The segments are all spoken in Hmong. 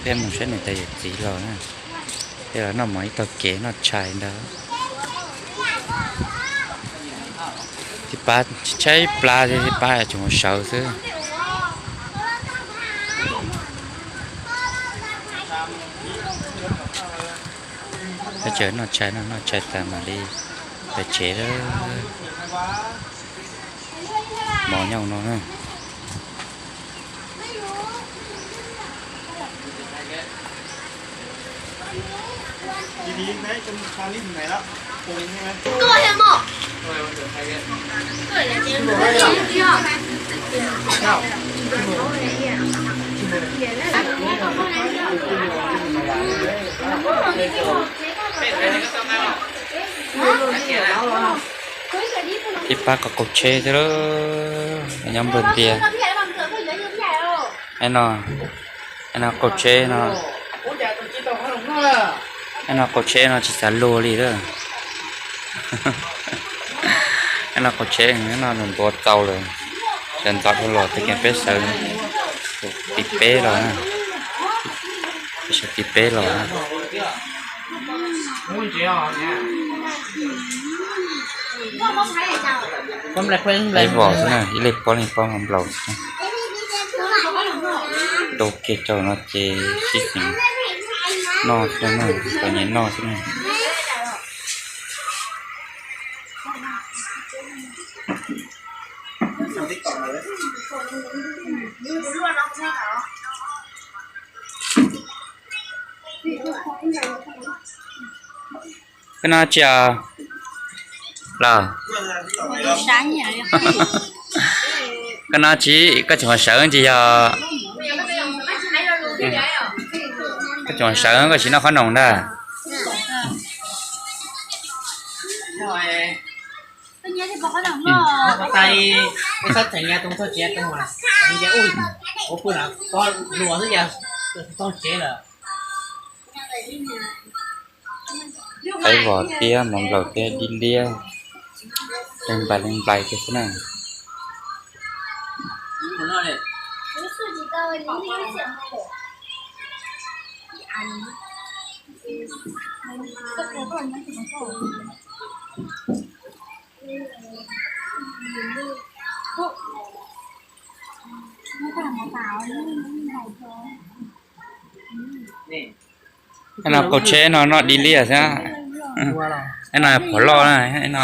Peb mus saib niam tais yawm txiv los na, peb los noj mov ib tog kev noj tshais ntag. Tij Pab tshaib plab thiab, Tij Pab tseem mus sawv xwb. Peb tseem noj tshais, noj noj tshais tas mam li pais tsev lawm. Mov nyob no na. Ib pab qaug qaug tsheb xwb, nyob nplawg ntiag. Ai no, ai no qaug tsheb no, ai no qaug tsheb no tsis xav luag li lawm. Ai no qaug tsheb no nws ntuav txaus lawm, sawv ntxov dhau los tag kis peb sawv tim peb los na, peb sawv tim peb los na. Qaib vos xwb na, ib leeg pob leej pob mov nplaum xwb. Rau kiag rau no ces sib xeem noj xwb na, tau nyias noj xwb na. Koj noj tsi os? Los, koj noj tsi, koj tseem pom sawv tsis yog? Koj tseem pom sawv koj tsis noj qhob noom ntag. Qaib vos thiab mov nplaum thiab dib liab, leej nplais leej nplais kiag xwb na. Ai no qaug tsheb no noj dib liab xwb. Ai no phom loj na, ai no.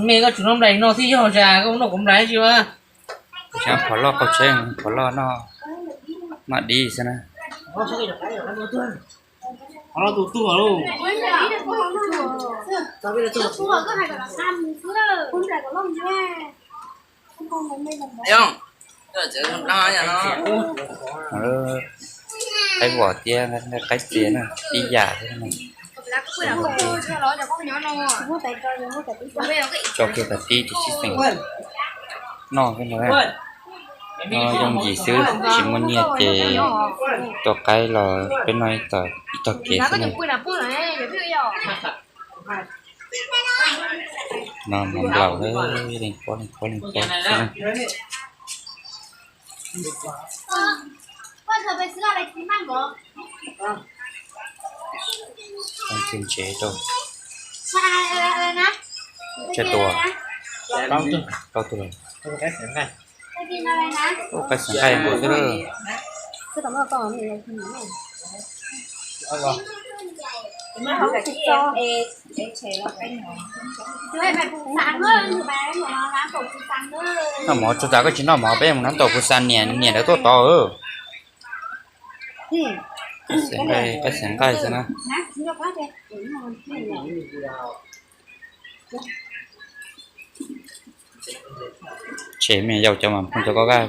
Me koj tsum noj nplais no thiab yog, koj noj kuv nplais tsis ua. Kuv xav phom loj qaug tsheb, phom loj noj, noj dib xwb na. Qaib vos thiab qaib txias na, tib yam xwb na. Tso kiag kom tib ces sib xeem noj xwb no. Noj yooj yim xwb, tsis muaj nyiaj ces tua qaib los peb noj ib tog kev xwb na. No mov nplaum, leej pob leej pob leej pob xwb na. Ntsev rau tsaj tua, plaub tug. Ua qaib xeem nqaij nkaus xwb lawm. Noj mov tsuas tas koj tsis noj mov, peb mus nab tau pus xas niam, niam lawv tuaj tod. Qaib xeem nqaij xwb na. Tshem me nyuam yaus cov mas phooj cov koj kaj.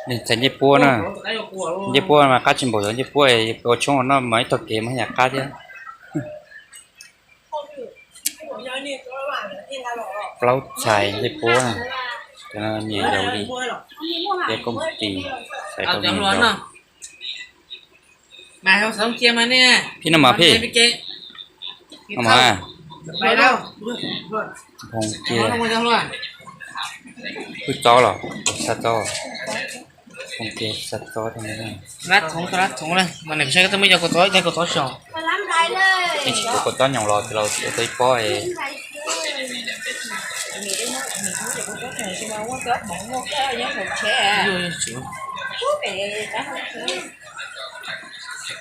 Ntxhais ncej puab na, ncej puab mas qab tsis npaum cov ncej puab ua tshoob noj mas ib tog kev mas yam qab thiab. Plaub txhais ncej puab na, niam yaus li, thiab kooj tis. Phij noj mov, phij. Noj mov. Npoo kiag. Wb txob los, xa txob. Npoo kiag xa txob. Tsis tus kua txob nyoos los tsis los ua tau ib pob es.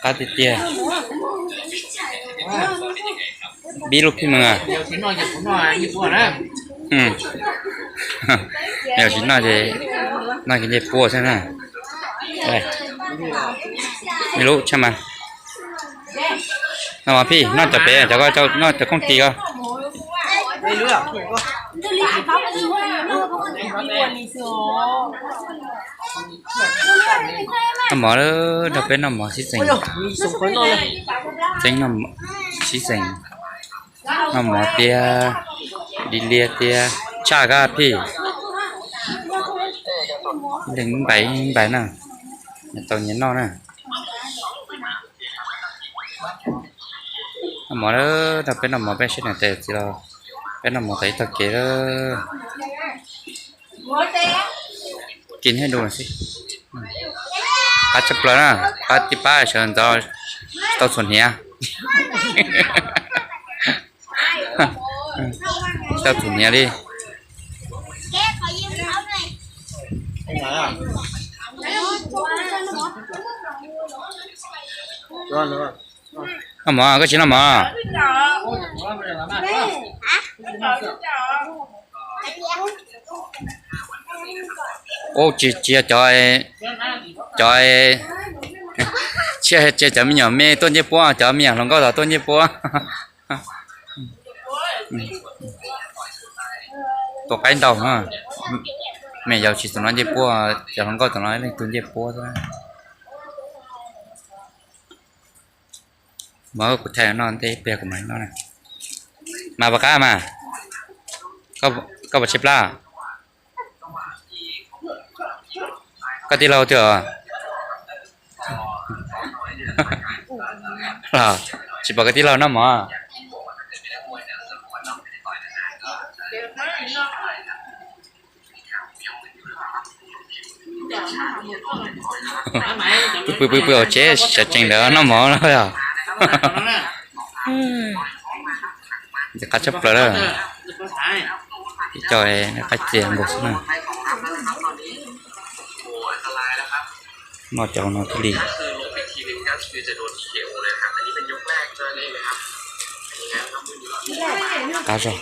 Qab tiag tiag. Bib lub phij mws. Yog tsis noj ces noj kev ncej puab xwb na. Ib lub tshaj mas. Noj mov phij, noj cov pem, cov ko, noj cov kooj tis ko. Noj mov, nrog peb noj mov sib xeem. Txeeb sib xeem. Noj mov tiag, di liag tiag, tshaj kab phij. Leej npais npais na, nyias tau nyias noj na. Noj mov, nrog peb noj mov, peb sib nus tes txiv los peb noj mov tau ib tog kev lawm. Kis nyob du xwb. Qab tshaj plaws na, qab tib pab sawv ntxov tau txhuam hniav. Tau txhuam hniav li. Noj mov, koj tsis noj mov? Ub, tsis, tsis yog cov, cov, tsis yog cov me nyuam me tuaj ncej puab, cov me nyuam hluas nkauj los tuaj ncej puab. Tua qaib ntaus no, me yaus tsis tus no ncej puab, cov hluas nkauj tus no leej twg ncej puab xwb. Mas kuv thaij no ntej ib pliag kuv mam noj na. Mas pov qab mas, koj puas tshaib plab? Koj tij laug twg os? Tsis pom koj tij laug noj mov. Pw pw pw pw hauv tsev, sawv tsees ntawd noj mov no yog. Ntxim qab tshaj plaws lawm. Ib co qaib txias nkaus xwb na. Noj cov no thiaj li qab zog.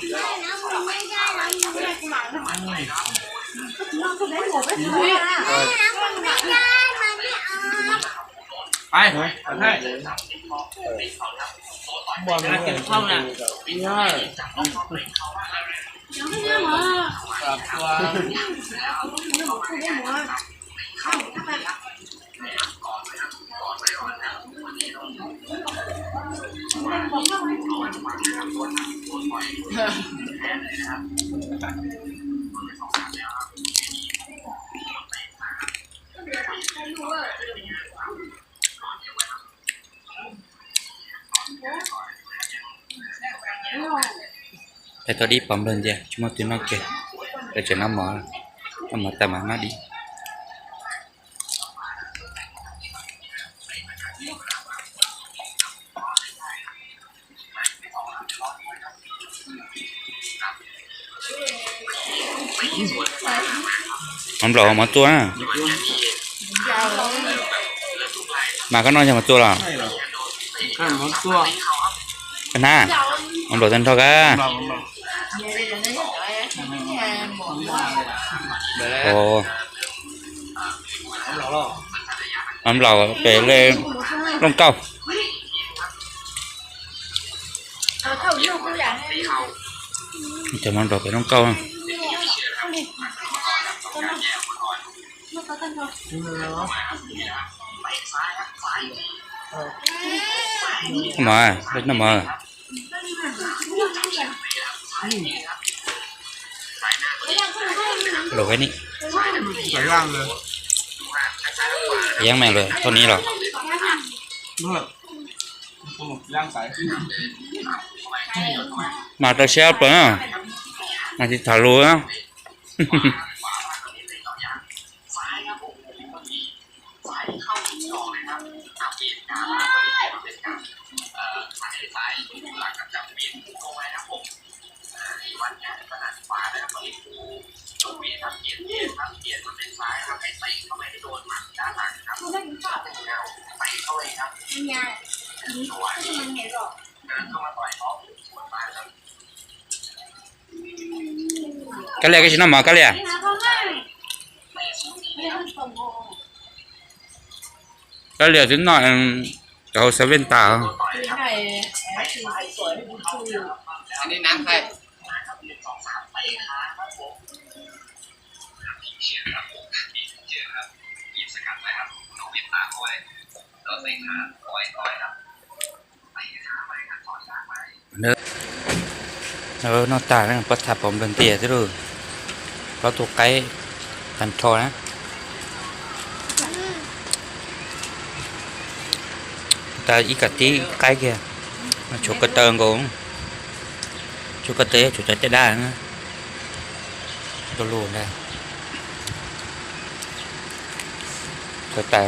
Peb tau dib pov nplawg ncia, tsis muaj twg noj kiag, peb tseem noj mov, noj mov tas mas noj dib. Mov nplaum mov txua na. Mas koj noj yog mov txua los? Koj hnab, mov nplaum tag nrho kab. Mov nplaum pem looj kauj. Cov mov nplaum pem looj kauj. Mov, noj mov. Luam ni. Yeeb me lawm thaum ni los. Mas rau siab plaws na, mas tsis tham lus na. Kab Lias, koj tsis noj mov Kab Lias? Kab Lias twb noj cov hauv seven tas. Noj tas, puab tham pom nplawg ntias xwb lauj. Plaub tug qaib tag nrho na. Tas ib kav tib qaib kiag, tshuav ko taw nkaus, tshuav ko taw, tshuav cov caj dab na. Tuaj lug ntag. Tawv tas,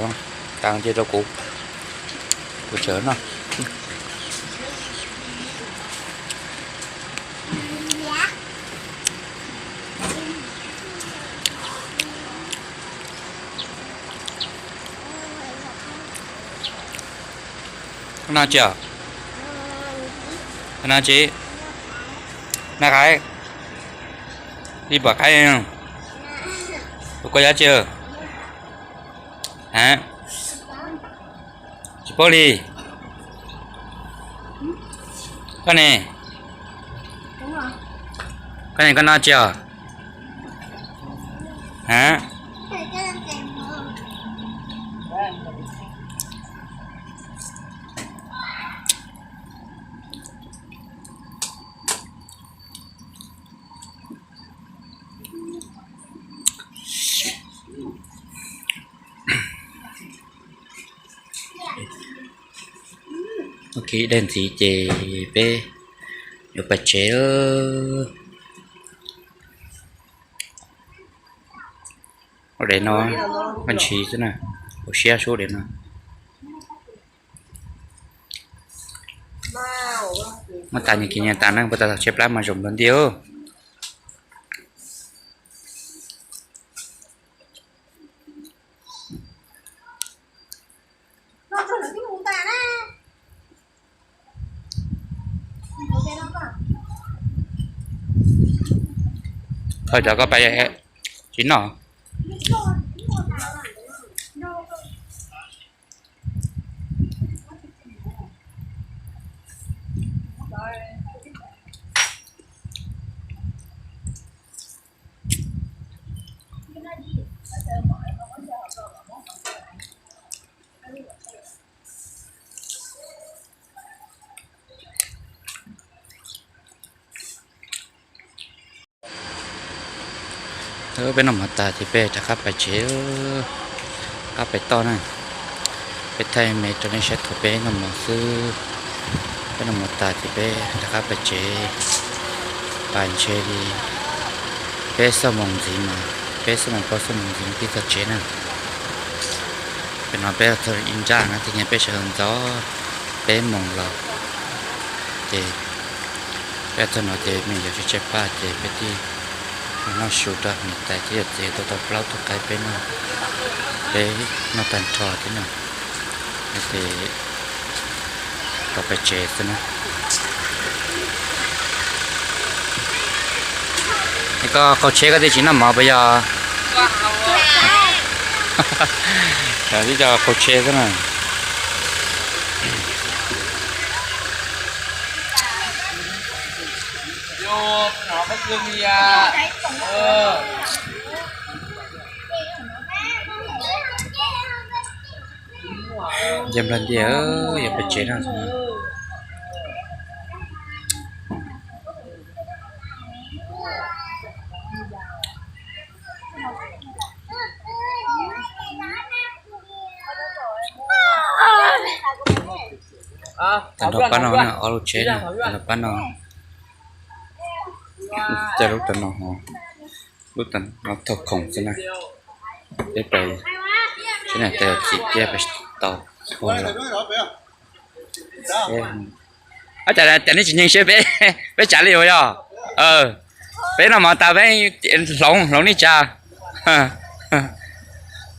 tas cia rau kuv, kuv tseem noj. Koj noj tsis? Koj noj tsis? Noj qaib. Ib puas qaib. Tus koj yab tsis? Ha? Tsis paub li. Koj ne? Koj ne, koj noj tsis os? Ha? Ua ke daim ntxiv ces peb yuav pais tsev. Ua daim no, koj ntshis xwb na, hauv siab sub daim no. Muab tas nyias kis nyias tas na, puas tas tsheb plab mas zoo nplawg ntias. Thov cov koj pais tsis noj. Peb noj mov tas ces peb rov qab pais tsev, rov qab pais toj na. Peb thaij me rau nej saib thaum peb noj mov xwb. Peb noj mov tas ces peb rov qab pais tsev, pais ntshe li peb xuab moos ntxiv mas, peb xuab moos plaub xuab moos ntxiv pib txog tsev na. Peb no peb txog ib nrab na, tib nyag peb sawv ntxov peb moos los ces peb txog no ces me nyuam yaus tshaib tshaib plab ces peb thiaj noj su rau niam tais thiab yawm txiv tuaj tau plaub tug qaib peb noj, peb noj tag nrho thiab no ces rov pais tsev xwb na. Es koj qaug tsheb koj thiaj tsis noj mov puas yog? Twb cov qaug tsheb xwb na. Nce nplawg ntias, yuav pais tsev no. Tag nrho pab no na, ob lub tsheb na, tag nrho pab no. Coj lub rau no, lub no thauj khoom xwb na. Peb pais, tsheb na tas yog chim thiab pais tau txhua lawm. Ab, cas nej tsis nyeem seb peb, peb tsav li uas yog. Peb noj mov tas peb hloov, hloov nej tsav.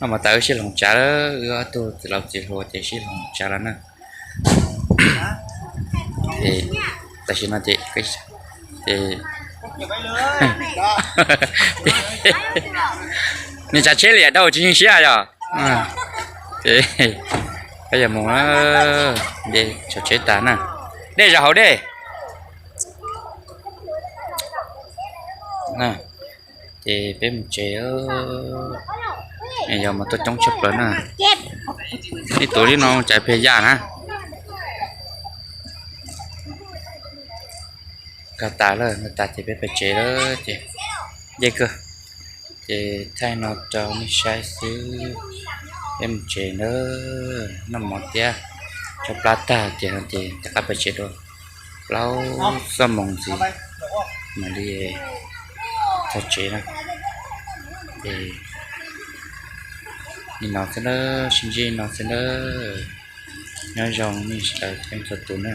Noj mov tas wb sib hloov tsav lawm, wb ob tug txiv laus txiv hluas ces sib hloov tsav lawm na. Tam sim no ces, ces nej tsav tsheb liam dhau tsis nyeem siab yog. Ces peb yuav mus, nce tsav tsheb tas na. Dej zov hauv dej. Ces peb mus tsev, yog mas tuaj coob tshaj plaws na. Ib tug li no tsam pliag yaj na. Kag tas lawm, kag tas ces peb pais tsev lawm ces, nce kawg. Ces thaij no rau nej saib xwb, peb mus tsev na, noj mov thiab tsau plab tag ces no ces rov qab pais tsev dua, plaub xuab moos ntxiv mam li txog tsev na. Ces li no xwb nawb, sib ntsib li no xwb nawb. Nyob zoo nej sawv daws txhua tus na.